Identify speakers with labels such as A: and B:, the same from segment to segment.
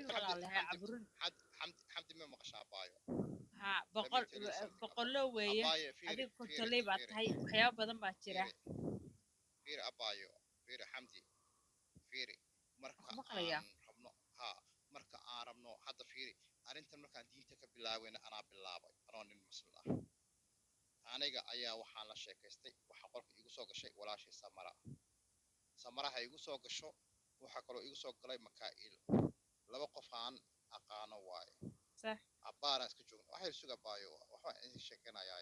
A: Xamdi.
B: Walaalahay caburin.
A: Xamdi, Xamdi, ma maqashaa, abaayo?
B: Ha, 100
A: Let me tell you something.
B: boqollo weeye.
A: Abaayo, fiiri.
B: Adiga
A: Fiiri.
B: 50ley baa
A: Fiiri.
B: tahay, waxyaabo badan baa jira.
A: Fiiri, fiiri, abaayo, fiiri, Xamdi, fiiri, marka
B: Maqlayaa.
A: aan rabno, ha, marka aan rabno hadda, fiiri, arrintan markaan diinta ka bilaawayna, anaa bilaabay anoo nin Muslim ah. Aniga ayaa waxaan la sheekaystay, waxaa qolka iigu soo gashay walaashay Samara. Samaraha igu soo gasho, waxaa kaloo igu soo galay Makaa'il. Laba qof aan aqaano waaye. Cabbaaraan iska joognay, waxay sug, abaayo, waxbaan idin sheekanayaa.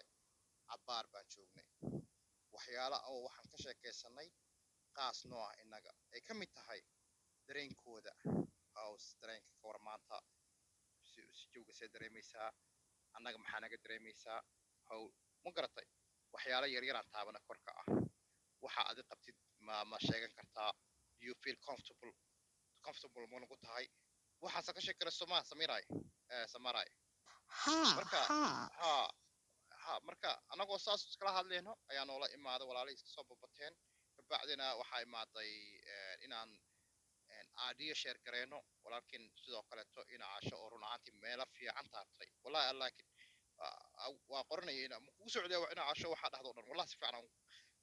A: Cabbaar baan joognay, waxyaala oo waxaan ka sheekaysanay qaas noo ah innaga, ay ka mid tahay dareenkooda hows dareenka ka war maanta si jawga see dareemaysaa, annaga maxaa naga dareemaysaa, hawl ma garatay, waxyaalo yaryaraan taabana korka ah. Waxa adi qabtid ma sheegan kartaa? Do you feel comfortable? Comfortable ma nagu tahay? Waxaasa ka sheekara somaa, Samiray, Samaray?
C: Ha.
A: Marka
C: ha.
A: Ha, marka anagoo saas iskala hadlayno ayaa noola imaaday walaalihii iska soo babateen. Kabacdina waxaa imaaday inaan idea share gareyno walaalkiin, sidoo kaleeto ina Casho oo run ahaantii meelo fiican taabtay. Wallahi, laakiin waa qoranaya ina ma kugu soo celiya ina Casho. Waxaa dhahdo dhan, wallahi, si fiican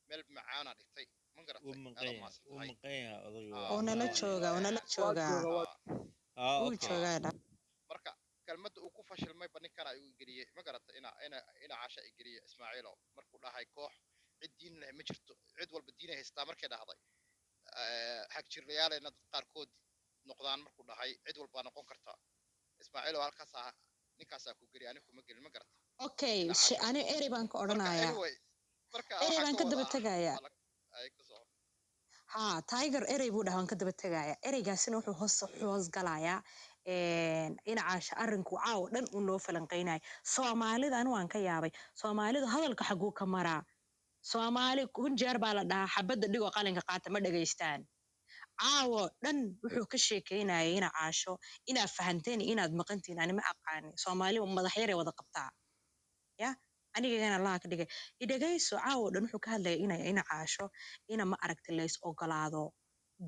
A: meel macaana dhigtay, ma garatay?
D: Wuu
A: Aad
D: maqan yahay.
A: umahadsan
D: Wuu
A: tahay.
D: maqan yahay odayga.
C: Oo nala joogaa, oo nala joogaa.
D: Ah.
C: Wuu
D: Okay.
C: joogaa.
A: Marka kelmadda uu ku fashilmayba ninkan ay u geliyey, ma garatay? Ina Casha ay geliyey Ismaaciilo markuu dhahay koox cid diin leh ma jirto, cid walba diinay haystaa markay dhahday, xagjirlayaaleyna dad qaarkood noqdaan markuu dhahay, cid walbaa noqon kartaa. Ismaaciilo, halkaasaa ninkaasaa ku geliya, aniga kuma gelin, ma garata?
C: Okay.
A: Ina Casho.
C: Ani erey baan ka
A: Marka
C: odhanayaa.
A: Anyway, marka
C: Erey
A: waxaan
C: baan
A: ka
C: ka daba
A: wadaa
C: tegayaa.
A: Ay ku soo
C: Ha, Tiger erey buu dhahaa, waan ka daba tegayaa. Ereygaasina wuxuu hoos galayaa ina Caasha arrinku caawa dhan uu noo falanqeynayo. Soomaalida ani waan ka yaabay, Soomaalidu hadalka xaguu ka maraa? Soomaali kun jeer baa la dhahaa xabadda dhigoo qalinka qaata, ma dhegaystaan. Caawo dhan wuxuu ka sheekeynayay ina Caasho, inaad fahanteen iyo inaad maqantiin ani ma aqaani. Soomaali madax yaray wada qabtaa ya anigagana Allaha ka dhigay. Idhagayso, caawo dhan wuxuu ka hadlayay ina Caasho ina ma aragti lays ogolaado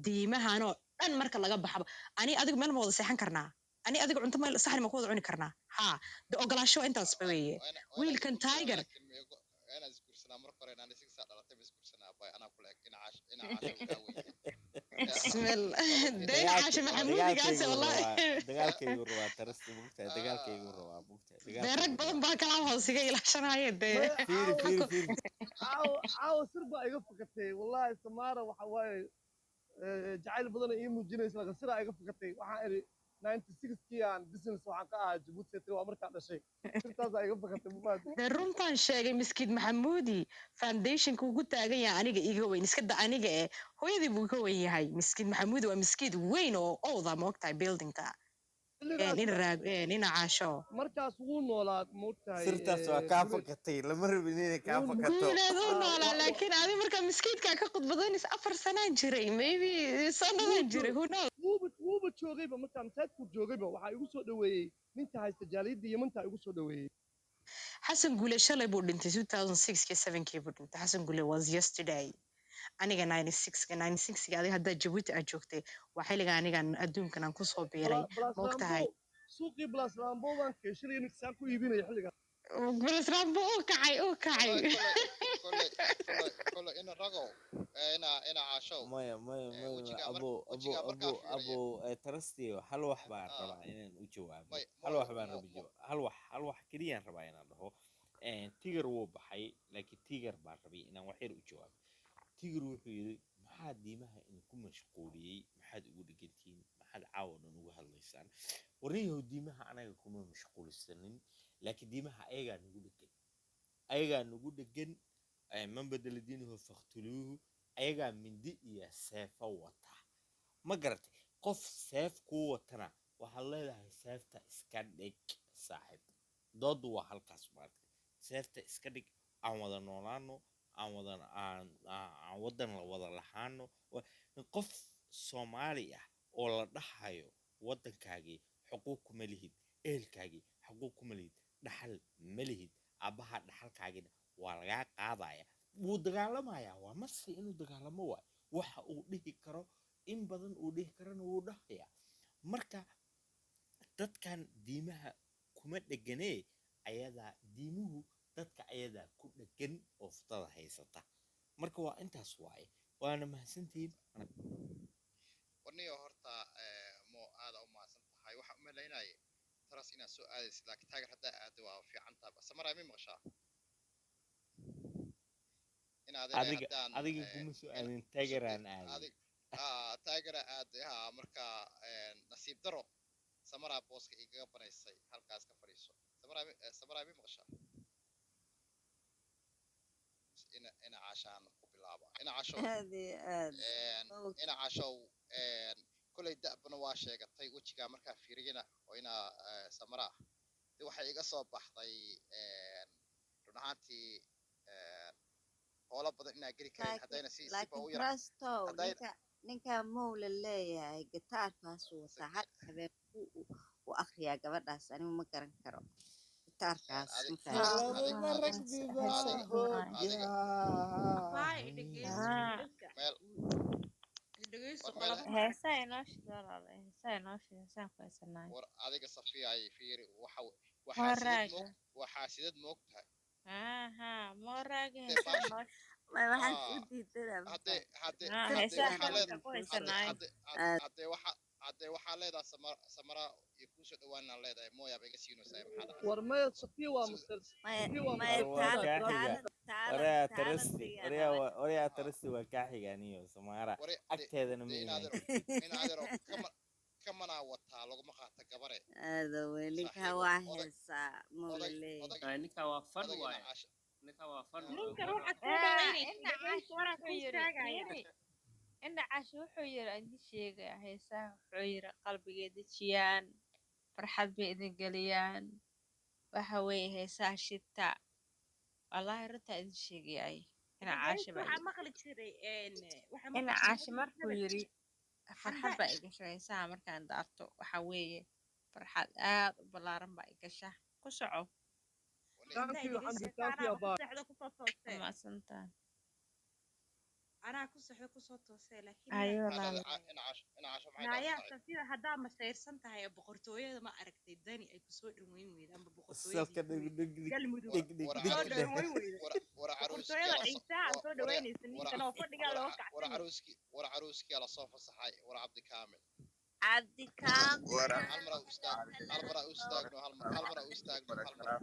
C: diimahanoo dhan. Marka laga baxaba, ani adigu meel ma wada seexan karnaa? Ani adigu cunto meel saxni ma ku wada cuni karnaa? Haa, de ogolaasho waa intaasba weeye.
A: Waa ina
C: Wiilkan
A: isguursanaa.
C: Tiger.
A: Laakiin waa inaan isguursanaa marka hore. Inaan isigsaa dhalatay ma isguursanaa bay? Anaa kula eg ina Caasho, ina Caasho kaa weyn.
C: Bismillah, de ina Caasho Maxamuudigaase
D: Dagaalkaygu
C: wallahi.
D: rabaa, dagaalkaygu rabaa, tarasti mugtahay, dagaalkaygu rabaa, mugtahay.
C: Dee rag
D: Dagaalkaygu
C: badan
D: rabaa.
C: baa kalaa hoosiga ilaashanaya dee.
D: Fiiri, fiiri, fiiri.
E: Caawa, caawa sir baa iga fakatay, wallahi. Samaara waxa waaye jacayl badan ay ii muujinaysa, laakiin siraa iga fakatay. Waxaan idhi 96kii aan business waxaan ka ahaa Jabuuti, tiri waa markaa dhashay. Sirtaasaa iga fakatay, mafahanti?
C: Dee runtaan sheegay, Miskiid Maxamuudi foundationka ugu taagan yahay aniga iga weyn. Iska da aniga, eh, hooyadii buu ka weyn yahay. Miskiid Maxamuudi waa miskiid weyn oo owda, ma ogtahay, buildingka
E: Xilligaas
C: ina raag ina Caasho.
E: Markaas wuu noolaa, maogtahay?
D: Sirtaas waa kaa fakatay, lama rabin inay kaa fakato.
C: Guuleed uu
E: Ah,
C: noolaa, laakiin adi markaa miskiidkaa ka khudbadanaysa 4 sanaan jiray, maybe sanadaan jiray, who knows.
E: Wuuba joogayba markaa, masaajidkuu joogayba. Waxaa igu soo dhoweeyey ninka haysta jaaliyadda Yemantaa igu soo dhoweeyey.
C: Xasan Guule shalay buu dhintay, 2006kii 7kii buu dhintay. Xasan Guule was yesterday. Aniga 96ka, 96ka adiga haddaa Jabuuti aad joogtay, waa xilliga anigan adduunkan aan kusoo biiray, ma ogtahay?
E: Suuqii Blaslambo baan keeshanaya, ninkasaan ku iibinaya xilligaas.
C: Blaslambo uu kacay, uu kacay.
A: Kolley ina ragow, ina Caashow.
D: Maya, maya, maya.
A: Wejigaa
D: abo abo.
A: Wejigaa
D: Abo.
A: markaa fiiriya.
D: Abo, tarastiyo, hal wax baan rabaa inaan u jawaabo. Hal wax baan raba jawaab, hal wax keliyaan rabaa inaan dhaho. Tiger wuu baxay, laakiin Tiger baan rabay inaan wax yar u jawaabo. Tiger wuxuu yidhi, maxaa diimaha idinku mashquuliyey? Maxaad ugu dhegantihiin? Maxaad caawa dhan uga hadlaysaan? Warniyahow, diimaha anaga kuma mashquulsanin, laakiin diimaha ayagaa nagu dhegan, ayagaa nagu dhegan. Man badala diinahu faqtuluuhu. Ayagaa mindi iyo seefo wata, ma garatay? Qof seef kuu watana waxaad leedahay seefta iska dhig, saaxiib. Doodu waa halkaas, maaragtay? Seefta iska dhig, aan wada noolaano, aan wada aan aan aan wadan la wada lahaano. Qof Soomaali ah oo la dhahayo waddankaagii xuquuq kuma lihid, ehelkaagii xuquuq kuma lihid, dhaxal ma lihid, aabbaha dhaxalkaagina waa lagaa qaadaya, wuu dagaalamayaa. Waa masi inuu dagaalamo waay. Waxa uu dhihi karo in badan uu dhihi karana wuu dhahayaa. Marka Dadkan diimaha kuma dheganee, ayadaa diimuhu dadka ayadaa ku dhegan oo futada haysata. Marka waa intaas waaye, waana mahadsantihiin.
A: Warniyo horta Mo, aada u mahadsan tahay. Waxaan u malaynayay taras inaad soo aadaysid, laakiin Taagar haddaa aado waa fiican tahay. Samaraa, mi maqashaa in adeer
D: Adiga
A: haddaan
D: adiga kuma soo aadin, Taageraan aaday.
A: Adig Taagara aaday ha. Marka nasiib daro Samaraa booska igaga banaysay, halkaas ka fadhiiso. Samaraa, Samaraa, mi maqashaa? Ina Caashaan ku bilaaba, ina Casho.
F: Aad iyo aad.
A: Ina Cashow, kolay da'bana waa sheegatay, wejigaa markaa fiiriyana oo ina Samara ah de waxay iga soo baxday run ahaantii hoolo badan inaa geli karin
F: Laakiin
A: haddayna si siba
F: laakiin
A: u yara
F: Trustow,
A: haddayna
F: ninka Mowla leeyahay gitaarkaasuu wataa, hal habeen u akriyaa gabadhaas, anigu ma garan karo gitaarkaas.
A: Adig
F: Ma fahamsan.
A: adig
D: Labada
A: adig
D: ragbi baa
A: adiga
B: Waay, dhegeyso dadka
A: meel
B: dhegeyso
A: war meel
B: qolaba.
G: Heesaa inoo shid walaal, heesaa inoo shid, heesaan ku heesanaay.
A: War adiga Safiya ay fiiri, waxa waxaa sidad
G: Moraaga
A: moog, waxaa sidad moog tahay.
G: Aha, moraaga
A: dee
G: heesaa
A: baash
G: inoo shid.
F: May waxaas u
A: aa
F: diidanaa ma
A: haddee haddee
G: Haa,
A: haddee
G: heesaa
A: waxaa leed
G: inaan ku
A: haddee
G: heesanaay.
A: haddee
F: aad
A: haddee waxa haddee waxaa leedahay Samara iyo kuusoo dhawaanaan leedahay, mooyaaba iga siinaysaa, maxaa dhacay?
E: War maya, Safiya waa masal
F: maya
E: Safiya waa
F: maya.
D: War waa
E: masal.
D: kaa xiga.
F: Taalan
D: Waryaa Tarasti,
F: taalantiga
D: waryaa
F: raba.
D: Waryaa Tarasti, waa kaa xiga aniyo Samaara
A: ware de
D: agteedana ma
A: de
D: imaan
A: inaadero
D: kartid.
A: Inaadero kama kamanaa wataa laguma qaata gabare.
F: Aada wey, ninka
A: saaxiibo
F: waa
A: oday
F: heesaa Mowla
A: oday
F: leeyahay.
A: Oday
H: Ay, ninka waa fan
A: oday ina
H: waaye.
A: Casho.
H: Ninka waa fan waaye.
B: Ninkan
H: war
B: waxaad soo dhawaynaysa
G: Ina
B: dhegeyso,
G: Caasho
B: waraan
G: wuxuu
B: kuu
G: yiri
B: sheegaya.
G: fiiri, ina Caasho wuxuu yiri idin sheegaya heesaha, wuxuu yiri qalbigay dejiyaan, farxad bay idin geliyaan, waxa weeye heesaha shita. Wallaahi runtaa idin sheegayay, ina Caasho
B: Dhegeyso,
G: baa
B: waxaa
G: yiri
B: maqli jiray waxaa maqli
G: ina
B: jiray
G: Caasho markuu
B: hebel
G: yiri farxad
B: xanda
G: baa igasha heesaha markaan daarto, waxa weeye farxad aad u ballaaran baa igasha ku soco.
B: Xanda
E: Thank you,
B: dhegeyso,
E: Xamdi, thank you.
B: anaaba ku
E: Abaa
B: seexdo kusoo toosee.
G: Mahadsantahay.
B: Anaa ku seexdo kusoo toosee, laakiin
G: Ayo
B: inaad
A: maxaa
G: walaal.
A: dhahday ina Casho? Ina Casho, maxay dhahday
B: naayaa
A: saaxiib?
B: Safida, haddaa masayrsan tahay ee boqortooyada ma aragtay dani ay kusoo dhaweyn weyda amba
D: Salka
B: boqortooyadii
D: dhig dhig dhig
B: Galmudug
A: war
D: dhig dhig
A: war
D: dhig
B: soo
A: caruus
D: dheh.
B: dhaweyn weyda
A: war war caruuskii
B: boqortooyada
A: la soo
B: Ciisaha
A: war
B: soo
A: war
B: dhaweynaysa
A: war
B: ninkan oo fadhigaa
A: war
B: looga
A: war
B: kacsan yahay.
A: caruuskii, war caruuskii la soo fasaxay, war Cabdi Kaamil.
F: Cabdi Kaamil.
A: Hal mar u istaag, hal mar u istaagno, hal mar, hal mar u istaagno, hal mar.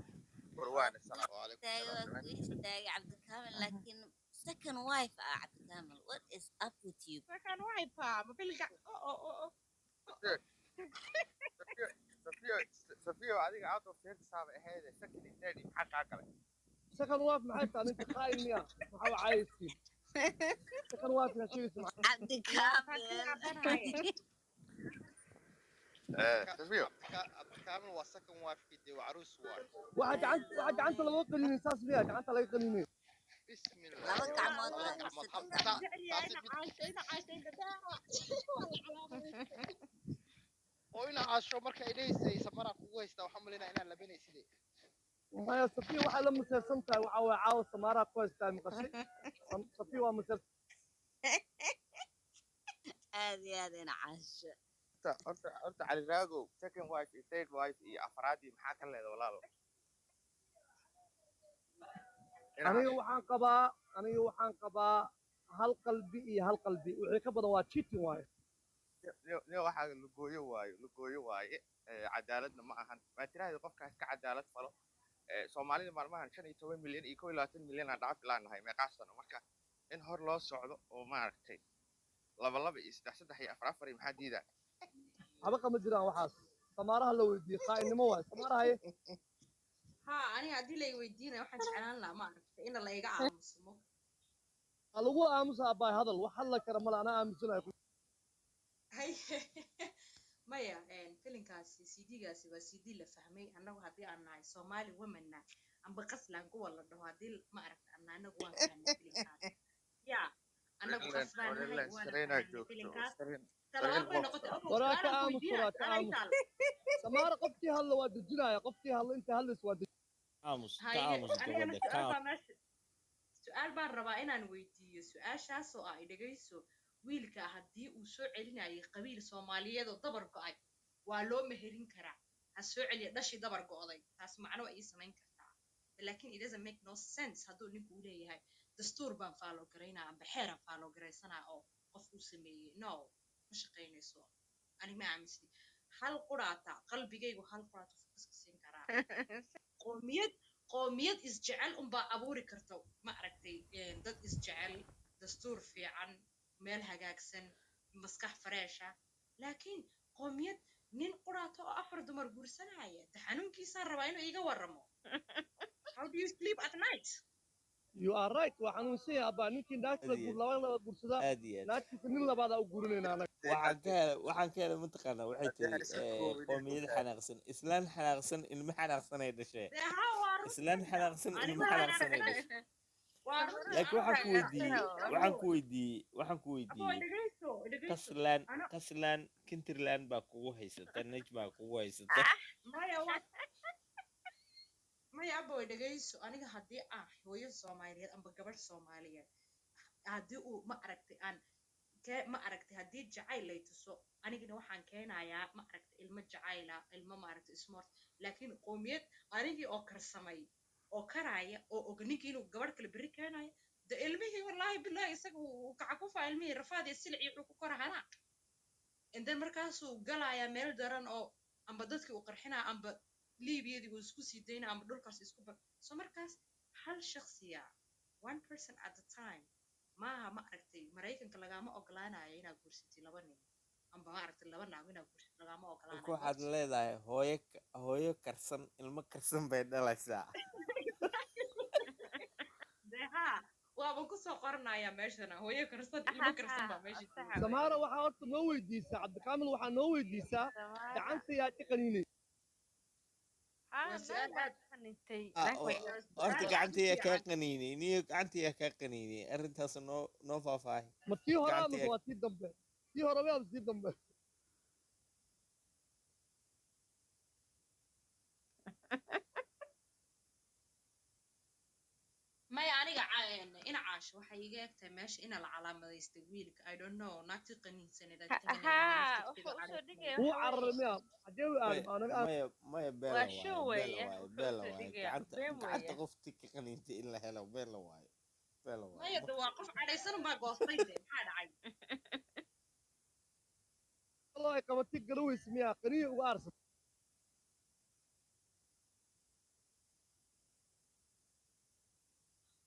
A: Waalaikum
F: Istaagay
A: salaam.
F: waa ku istaagay Cabdikaamil, laakiin second wife ah Cabdikaamil, what is up with you?
B: Markaan waxay paa mobilka o o o
E: Second wife maxay tahay? Ninka qaa'im miya? Maxaa wacaayaysiin second wife yaa sheegaysa maxaa?
F: Cabdikaamil.
B: Yaabanaye.
A: Cabdikaamil waa second wife kii dee, waa caruus waay.
E: Waxa gacanta, waxa gacanta laga qaninay saas miya? Gacanta laga qaninay.
A: Bismillah.
F: Laba gacmood
A: laba
F: waa
A: gacmood
F: mise
A: hal
F: saddex
A: ta
F: gacmood?
B: Jecel yahay
A: taasi
B: ina
A: mid
B: Caasho, ina Caasho indhadaa waa la calaamadeystay.
A: Oo ina Caasho marka ay dhehaysay Samara kugu haystaa, waxaan malaynaa inaan labinayside.
E: Maya, Safiya waxay la maseersan tahay waxa waaye caawa Samaaraa ku haystaa maqashay. Safiya waa maseer.
F: Aad iyo aad ina Caasho.
I: Horta Cali Raagow, second wife iyo third wife iyo afraadii maxaa ka leeda walaalo? Ina
E: Aniga
I: Cali.
E: waxaan qabaa, aniga waxaan qabaa hal qalbi iyo hal qalbi, wixii ka badan waa cheating waaye.
I: Niyo waxaa lugooyo waayo, lugooyo waaye. Cadaaladna ma ahan maa tiraahda qofkaas ka cadaalad falo. Soomaalida maalmahan 15 milyan iyo 21 milyan aan dhaaf ilaanahay meeqaa sano. Marka in hor loo socdo oo maaragtay laba laba iyo saddex saddex iyo afar afar iyo maxaa diidaa?
E: Waxba kama jiraan waxaas. Samaaraha la weydiiyey, qaa'imnimo waaye Samaarahaye.
B: Haa, aniga haddii la i weydiinaya waxaan jeclaan lahaa ma aragtay ina la iga aamuso.
E: Ha lagu aamusa abaay, hadal wax hadla kara male, anaa aaminsanahay.
B: Hay maya, filinkaasi CD-gaasi waa CD la fahmay. Annagu haddii aan nahay Somali womenna amba qaslan kuwa la dhaho, haddii ma aragta anna anagu waan fahnay filinkaas ya annagu
I: Maryland
B: qas baan nahay,
I: Maryland
B: waana
I: Serena
B: fahnay
I: joogto
B: filinkaas.
I: Serena
B: Talabaad
I: Serena
B: bay noqotay ogow.
E: Waraa ka
B: Su-aalaan ku
E: aamus,
B: weydiinaya
E: waraa ka
B: su-aal ay
E: aamus
B: taal.
E: Samaara, qofkii hadla waa dejinaya, qofkii hadla inta hadlaysa waa
D: Aamus ka
B: Haye
D: aamus
B: anigana
D: gabadha ka
B: su-aal baa meesha, su-aal baan rabaa inaan weydiiyo, su-aashaasoo ah, dhegayso wiilka, haddii uu soo celinayay qabiil Soomaaliyeed oo dabar go'ay. Waa loo meherin karaa, ha soo celiya dhashii dabar go'day, taas macno waa ii samayn kartaa, laakiin it doesn't make no sense hadduu ninku uu leeyahay dastuur baan follow garaynaa amba xeeraan follow garaysanaa oo qof uu sameeyey. No, ma shaqaynayso. Ani ma aaminsani. Hal quraata qalbigaygu, hal quraata focuska siin karaa. Qoomiyad isjecel unbaa abuuri karta, ma aragtay, dad isjecel, dastuur fiican, meel hagaagsan, maskax fareesha. Laakiin qoomiyad nin quraato oo afar dumar guursanaya, de xanuunkiisaan rabaa inuu iiga warramo. How do you sleep at night?
E: You are right, waa xanuunsan yahay abaa ninkii naagta
D: Aad iyo
E: guur laba laba guursadaa.
D: Aad iyo aad.
E: Naagtiisa nin labaadaa u guurinayna anaga.
D: Waxaan ka helay, mataqaanaa, waxay
I: Haddii
D: tiri
I: iska koobin.
D: Qoomiyad xanaaqsan, islaan xanaaqsan, ilmo xanaaqsanay dhashee.
B: Dee haa, waa
D: Islaan
B: runtayda.
D: xanaaqsan,
B: Anigu
D: ilmo xanaaqsanay dhashay.
B: Waa runta.
D: Laakiin waxaan ku weydiiyey, waxaan
B: Abo
D: ku weydiiyey, waxaan ku
B: abo
D: weydiiyey,
B: dhegeyso, dhegeyso.
D: Kaslaan
B: Ano
D: kaslaan kinterland baa kugu haysata, Najmaa kugu haysata.
B: Maya, waa maya. Aboy, dhegeyso. Aniga haddii aan hooyo Soomaaliyeed amba gabadh Soomaaliyeed, haddii uu, ma aragtay, aan ke, ma aragtay, haddii jacayl lay tuso, anigana waxaan keenayaa, ma aragtay, ilmo jacayla, ilmo, ma aragtay, smart. Laakiin qoomiyad anigii oo karsamay oo karaya oo og ninkii inuu gabadh kale berri keenayo, de ilmihii, wallaahi billahi, isaga uu kaca kufaa, ilmihii rafaad iyo silic iyo wuxuu ku kora hanaa, and then markaasuu galayaa meel daran oo amba dadkii uu qarxinaya amba Liibiyadii uu isku sii daynaya amba dhulkaas isku bar. So markaas hal shakhsiya, one person at a time, maaha. Ma aragtay, Maraykanka lagama ogolaanayo inaad guursatid laba nin amba, ma aragtay, laba naag inaad guursatid lagama
D: Marka
B: ogolaanayo.
D: waxaad leedahay hooyo karsan ilmo karsan bay dhalaysaa.
B: Dee haa, waaban kusoo qoranayaa meeshana, hooyo karsan, ilmo karsan baa meesha jooga.
E: Samaara, waxaa horta noo weydiisaa, Cabdikaamil, waxaa noo weydiisaa gacanta yaa ka qaniinay?
B: Waa su-aal aad
D: Horta
B: waa su-aal aad u
D: gacanta yaa kaa
B: fiican.
D: qaniinay niyo, gacanta yaa kaa qaniinay, arrintaas noo faahfaahi.
E: Ma tii hore
D: Gacanta
E: amase
D: yaa
E: waa tii dambe? Tii hore miyaa tii dambe?
B: Maya, aniga ina Caasho waxay iga egtahay meesha ina la calaamadaystay wiilka. I don't know, naagtii qaniinsaneed, I think inay
G: Haa,
B: naftirkeeda
G: wuxuu usoo
B: calaamad.
G: dhigaya
E: Wuu
G: waxa
E: cararay
G: weeye
E: miyaa? Xagee u
D: Maya,
E: aaday anaga aan?
D: Maya, beela
G: Waa
D: waaye,
G: show
D: beela
G: weeye,
D: waaye,
G: wuxuu
D: beela
G: usoo
D: waaye.
G: dhigaya
D: Gacanta
G: been
D: gacanta
G: weeye.
D: qoftii ka qaniintay in la helo, beela waaye, beela waaye.
B: Maya, de waa qof cadhaysan unbaa goostay. De maxaa dhacay?
E: Loo ay qabatay garaweysa miyaa qaniya uga aarsan?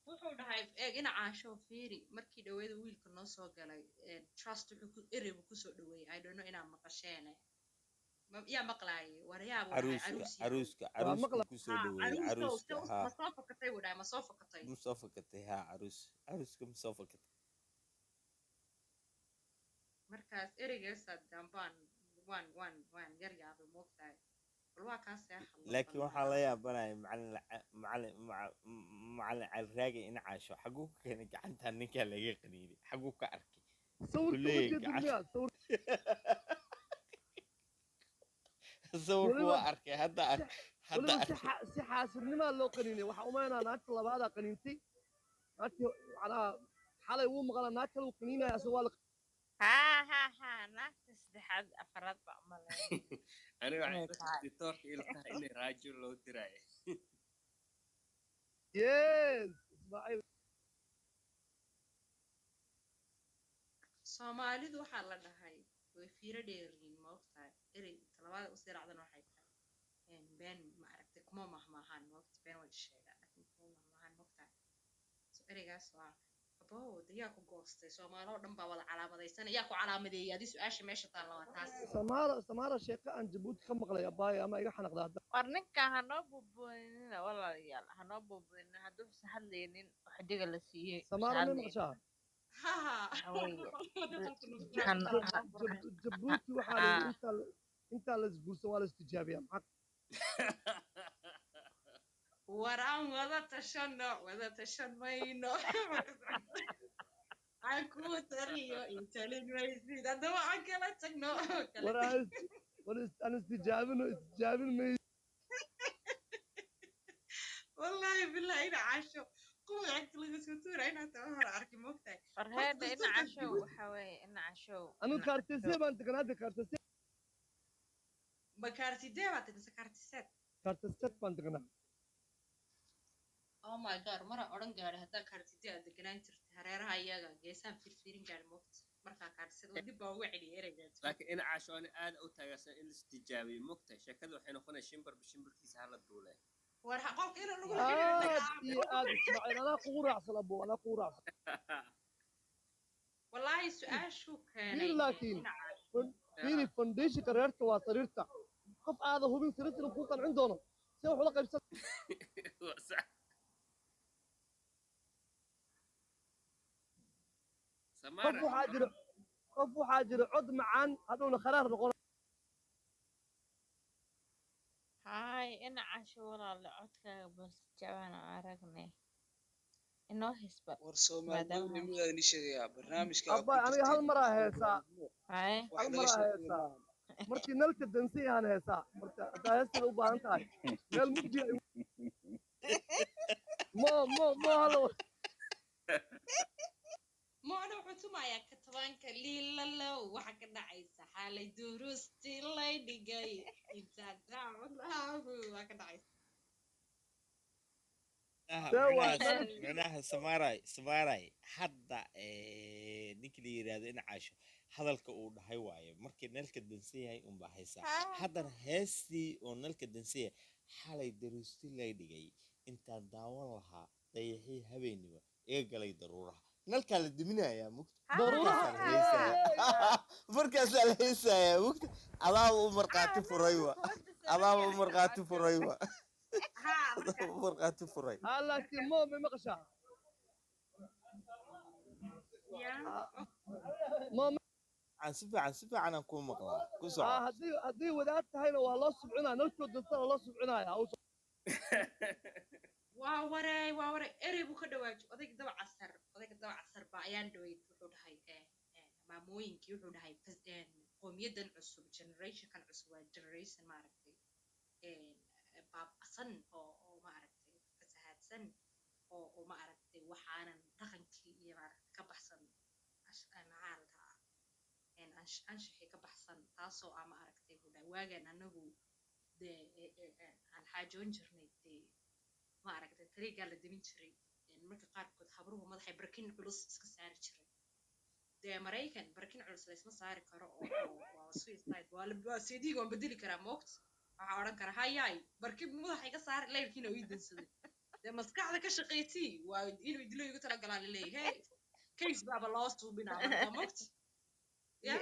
B: Wuxuu dhahay, eeg, ina Caasho, fiiri, markii dhaweeda wiilka noo soo galay, trust wuxuu ku erey buu kusoo dhaweeyey. I don't know inaa maqasheene. Yaa maqlaayay? Waryaa, buu dhahay.
D: Caruuska.
B: Caruus yahow.
D: Caruuska.
E: Waa
D: Caruuska
E: maqla.
D: kusoo
B: Haa,
D: dhaweeyey.
B: caruusow
D: Caruuska haa.
B: Ma soo fakatay, buu dhahay, ma soo fakatay?
D: Ma soo fakatay? Haa, caruuska ma soo fakatay?
B: Markaas ereygaasa dambaan waan yar yaabay, moogtahay. Bal waa kaasee hadlo.
D: Laakiin
B: bal
D: waxaan la yaabanaya macalin macalin Caliraage, in Caasho xaguu ka keenay gacantan ninkaa laga qaniinay? Xaguu ka arkay? Wuxuu
E: Sawirka uma
D: leeyahay
E: jeedid
D: gacan
E: miyaa sawir?
D: Sawirku
E: Weliba
D: waa arkay hadda, hadda
E: weliba si
D: arkay.
E: Si xaasirnimaa loo qaniinay. Waxaa umaynaa naagta labaadaa qaniintay. Naagtii macnaha xalay wuu maqlaa, naag kale uu qaniinaya, asag waa la
G: Haa haa haa, naagta saddexaad, afaraad baa umaleyn
H: Aniga waxay
G: inay
H: ila
G: tahay.
H: tahay toorka ila tahay inay raajo loo diraayo.
E: Yes, Ismaaciil.
B: Soomaalidu waxaa la dhahay way fiiro dheeryihiin, ma ogtahay. Erey talabaada usii raacdana waxay tahay been, ma aragtay, kuma mahmaahaan, ma ogta. Been way sheegaan laakiin kuma mahmaahaan, ma ogtahay. So ereygaas waa abow, de yaa ku goostay? Soomaali oo dhan baa wada calaamadaysan. Yaa ku calaamadeeyay adi? Su-aasha meesha taalla waa taas.
E: Samaara, Samaara, sheeko aan Jabuuti ka maqlay abaaye ama iga xanaqda hadda.
G: War ninkan hanoo buubuuninina, walaalayaal, hanoo buubuunina. Hadduusan hadlaynin xidiga la siiyey usan
E: Samaara, may
G: hadlaynin.
E: maqashaa?
B: Haha.
G: Waxa weeye hano
E: Jabuuti waxaa la yidhi
G: haa.
E: Intaa la isguursan waa la istijaabiyaa, maxaa?
B: War aan wada tashano, wada tashan mayno, aan kuu taliyo, italin maysid, haddaba aan kala tagno kala
E: War
B: tag.
E: aan aan istijaabino, istijaabin may.
B: Wallahi billahi, ina Casho kuwa cagta laga soo tuura inaa taa hore arki, moogtahay.
G: War
B: Horta
G: heedha, ina
B: dastuurkaas
G: Cashow,
B: Jabuuti
G: waxa weeye, ina Cashow,
E: Anigu
G: ina
E: kaartesiya
G: Cashow.
E: baan degan hadda, kaartesiya.
B: Ma kaartidee baa tiri mise kaartiseed?
E: Kartiset baan degnaa.
B: Oh my God, mara odhan gaadhi haddaa kaartidee aad deganaan jirta hareeraha iyaga geesaan firfiirin gaadhi moogta markaa kaartiseed waa dib baa uga celiyay ereygaas.
H: Laakiin ina Caasho, ani aad u taageersan in la istijaabiyo, mogtahay? Sheekada waxay noqonaya shimbarba shimbarkiisa hala duule.
B: War qolka inaan lagu
E: Aad iyo aad, Ismaaciil, anaa kugu raacsan abo, anaa kugu raacsan.
B: Wallaahi su-aashuu keenay.
E: Fiiri laakiin fiiri, foundationka reerka waa sariirta. Qof aada hubin sariirta inuu kuu qancin doono, see wax ula qaybsan?
H: Waa sax.
E: Qof
H: Samaara.
E: Waxaa jira cod macaan, hadhowna kharaar noqon.
G: Haay, ina Casho, walaale, codkaaga bal jeclaan aragnay, inoo hisba.
J: War
G: maadaama
J: Soomaalinimadaa ini sheegayaa barnaamijka aad
E: Abba,
J: ku
E: aniga hal
J: jirteen.
E: maraa heesaa.
G: Haye.
J: Wax
E: Hal
J: laga
E: maraa
J: sheegayo
E: heesaa.
J: maaha.
E: Markii nalka dansan yahaan heesaa. Marka haddaa heestada u baahan tahay, meel mugdi ah mo mo mo halo.
B: Moona wuxuu tumayaa katabaanka liilalow, waxa ka dhacaysa xaalay duruustii lay dhigay intaa dacwadaahu waa ka dhacaysa.
E: See waa
D: Micnaha Samaray, Samaray hadda ninkii la yiraahdo in Caasho hadalka uu dhahay waaye, markii nalka dansan yahay unbaa haysaa. Haddana heestii oo nalka dansan yahay, xalay daruusti lay dhigay intaan daawan lahaa dayaxii habeennimo iga galay daruuraha, nalkaa la diminayaa mugta.
E: Daruuraha.
D: Markaasaa la heesayaa, markaasaa la heesayaa mugta. Adaaba u markhaati furayba, adaaba u markhaati furayba, adaaba u markhaati furay.
E: Ha, laakiin mo may maqashaa? Mo?
D: Aan si fiican, si fiican aan kuu maqlaa, ku soco.
E: Haddii wadaad tahayna waa loo subcinaya, nalkoo dansan waa loo subcinaya.
B: Waa waray, waa waray, erey buu ka dhawaaji odayga daba casar. Odayga daba casar baa ayaan dhaweyd wuxuu dhahay maamooyinkii wuxuu dhahay qowmiyadan cusub, generationkan cusub waa generation maaragtay baaba'san oo maaragtay fasahaadsan oo maaragtay waxaanan dhaqankii iyo maaragtay ka baxsan, maxaa la dhahaa, anshixii ka baxsan, taasoo ah maaragtay buu dhahay waagaan anagu dee aan xaajoon jirnay, dee maaragtay tariigaa la demin jiray, marka qaarkood habruhu madaxay barkin culus iska saari jiray. Dee Maraykan barkin culus laysma saari karo oo waa suicide, waa la waa cd-ga waan bedeli karaa moogta, waxaa odhan karaa hayaay barkin madaxa iga saari, leyrkiina ii dansaday, dee maskaxda ka shaqaysii, waa inuu dilo igu talagalaa laleeyahay, hey case baaba loo suubinaa marka moogta ya.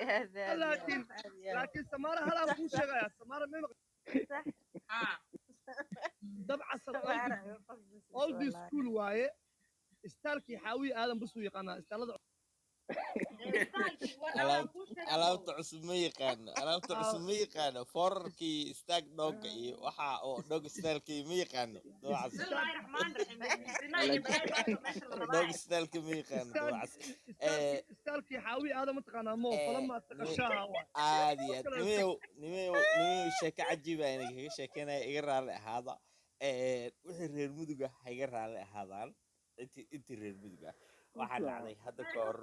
E: Laakiin Samaara, halaan kuu sheegaya, Samaara, may maqashaa?
B: Haa.
E: Dabcasar old school waaye, istaalkii Xaawiye Aadan bas uu yaqaanaa istaalada.
D: Alaabta cusub ma yaqaano, alaabta cusub ma yaqaano, foorarkii istaag dhoogga iyo waxa oo dog stylekii ma yaqaano dabacas.
B: Bismillaahi raxmaan raxiim, zina iyo balaayo baa meesha la
D: Dog
B: rabaa.
D: styleka ma yaqaano dabacas.
E: Istaalkii Xaawiye Aadan mataqaanaa mo falama taqashaaha waay.
D: Aad iyo aad. Nimayow, nimayow, nimayow, sheeko cajiiba ayna kaga sheekeynaya, iga raalli ahaada. Wixii reer Mudug ah ha iga raalli ahaadaan. Intii reer Mudug ah, waxaa dhacday hadda ka hor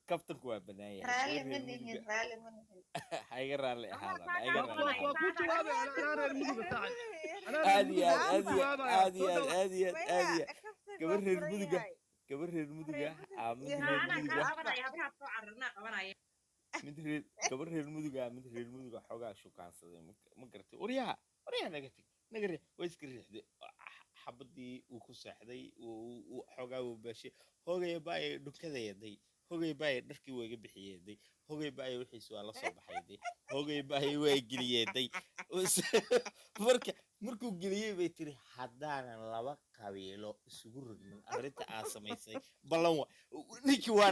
D: kaftanku waa banaan yahay.
F: Raalli
D: gabar
F: ma
D: reer
F: nihin.
D: Muduga
F: Raalli ma nihin.
D: Ha iga raalli ahaadaan, ha iga raalli
E: Waa
D: ahaadaan.
E: kuu jawaabay, anaa reer Muduga saaxib, anaa reer
D: Aad iyo
E: Muduga,
D: aad,
E: waa kuu
D: aad iyo aad,
E: jawaabaya.
D: Aad
E: Soo
D: iyo aad,
E: dhawaad.
D: aad iyo aad, aad iyo
F: Maya, kaftan
D: gabar
F: waa
D: reer
F: furan
D: Muduga
F: yahay.
D: Gabar reer Muduga ah, mid
F: Iyo
D: reer
B: Anaa
D: Muduga
B: kaa qabanaya, habraha soo cararnaa qabanaya.
D: Mid reer, gabar reer Muduga, mid reer Muduga xoogaa shukaansaday, ma garatay? Waryaha, waryaha, naga tag, naga riix, way iska riixday. Xabadii uu ku seexday, uu xoogaa uu baashay, hogaya baaya dhunkadayaday, hogay baaya dharkii waa iga bixiyeeday, hogay baaya wixiis waa la soo baxayday, hogay baaya waa geliyeeday. Marka markuu geliyey bay tiri, haddaanan laba qabiilo isugu rogmin arrinta aan samaysay, ballan wa ninkii waa